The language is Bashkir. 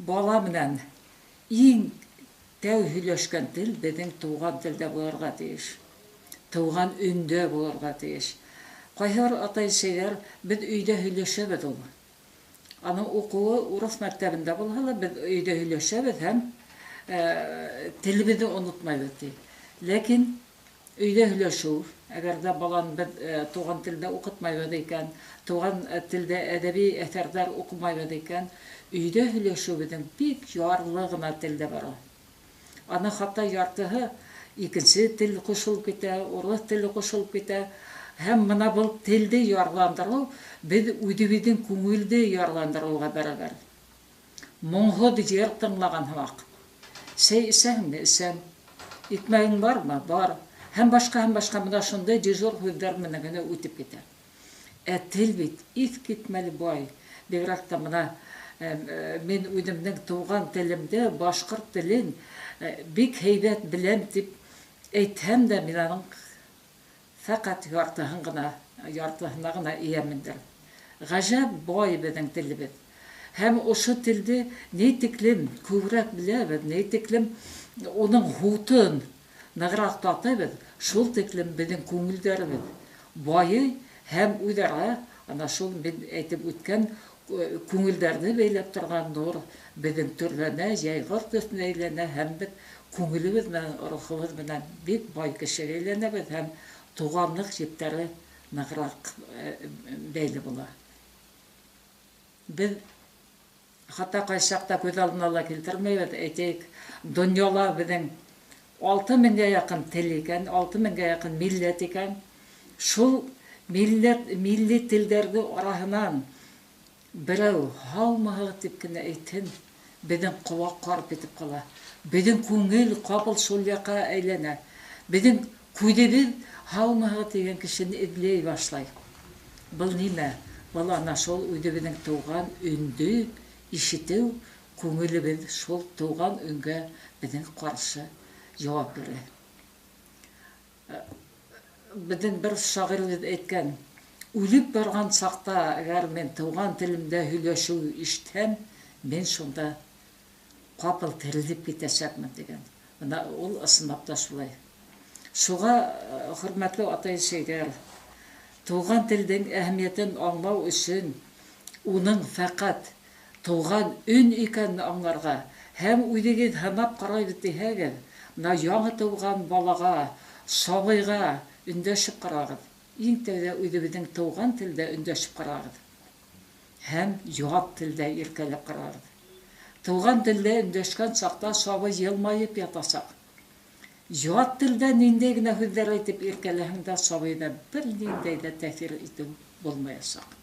Бала менән иң тәү һөйләшкән тел беҙҙең туған телдә булырға тейеш. Туған өндә булырға тейеш. Ҡайһы бер атай-әсәйҙәр: "Беҙ өйҙә һөйләшәбеҙ ул. Аның уҡыуы урыҫ мәктәбендә булһа ла, беҙ өйҙә һөйләшәбеҙ һәм телебеҙҙе онотмайбыҙ", — ти. Ләкин өйҙә һөйләшеү, әгәр ҙә баланы беҙ туған телдә уҡытмайбыҙ икән, туған телдә әҙәби әҫәрҙәр уҡымайбыҙ икән, өйҙә һөйләшеү беҙҙең бик ярлы ғына телдә бара. Аны хатта яртыһы икенсе тел ҡушылып китә, урыҫ теле ҡушылып китә. Һәм мына был телде ярландырыу беҙ үҙебеҙҙең күңелде ярландырыуға бәрәбәр. Моңһоҙ йыр тыңлаған һымаҡ. "Сәй эсәһеңме?" "Эсәм." "Икмәгең бармы?" "Бар." Һәм башҡа мына шундай дежур һүҙҙәр менән генә үтеп китә. Ә тел бит иҫ китмәле бай. Бигерәк тә мына мин үҙемдең тыуған телемде, башҡорт телен бик һәйбәт беләм тип әйтһәм дә, мин аның фәҡәт яртыһын ғына, яртыһына ғына эйәмендер. Ғәжәп бай беҙҙең телебеҙ. Һәм ошо телде ни тиклем күберәк беләбеҙ, ни тиклем уның һутын нығыраҡ татыйбыҙ, шул тиклем беҙҙең күңелдәребеҙ байый һәм үҙ-ара ана шул мин әйтеп үткән күңелдәрҙе бәйләп торған нур беҙҙең төрләнә, йәйғор төҫөнә әйләнә һәм беҙ күңелебеҙ менән, рухыбыҙ менән бик бай кешегә әйләнәбеҙ һәм туғанлыҡ ептәре нығыраҡ бәйле була. Беҙ хатта ҡайсаҡта күҙ алдына ла килтермәйбеҙ, әйтәйек, донъяла беҙҙең 6000-гә яҡын тел икән, 6000-гә яҡын милләт икән. Шул милләт, милли телдәрҙе араһынан берәү "һаумыһығыҙ" тип кенә әйтһен, беҙҙең ҡолаҡ ҡарып китеп ҡала. Беҙҙең күңел ҡапыл шул яҡҡа әйләнә. Беҙҙең күҙебеҙ "һаумыһығыҙ" тигән кешене эҙләй башлай. Был нимә? Был ана шул үҙебеҙҙең тыуған өндө ишетеү, күңелебеҙ шул тыуған өнгә беҙҙең ҡаршы яуап бирә. Беҙҙең бер шағирыбыҙ әйткән: "Үлеп барған саҡта, әгәр мин тыуған телемдә һөйләшеү ишетһәм, мин шунда ҡапыл терелеп китәсәкмен", — тигән. Мына ул ысынлап та шулай. Шуға, хөрмәтле атай-әсәйҙәр, туған телдең әһәмиәтен аңлау өсөн уның фәҡәт тыуған өн икәнен аңларға һәм үҙегеҙ һынап ҡарайбыҙ тиһәгеҙ, мына яңы тыуған балаға, сабыйға өндәшеп ҡарағыҙ. Иң тәүҙә үҙебеҙҙең тыуған телдә өндәшеп ҡарағыҙ һәм ят телдә иркәләп ҡарағыҙ. Тыуған телдә өндәшкән саҡта сабый йылмайып ятасаҡ. Ят телдә ниндәй генә һүҙҙәр әйтеп иркәләһәң дә, сабыйҙа бер ниндәй ҙә тәьҫир итеү булмаясаҡ.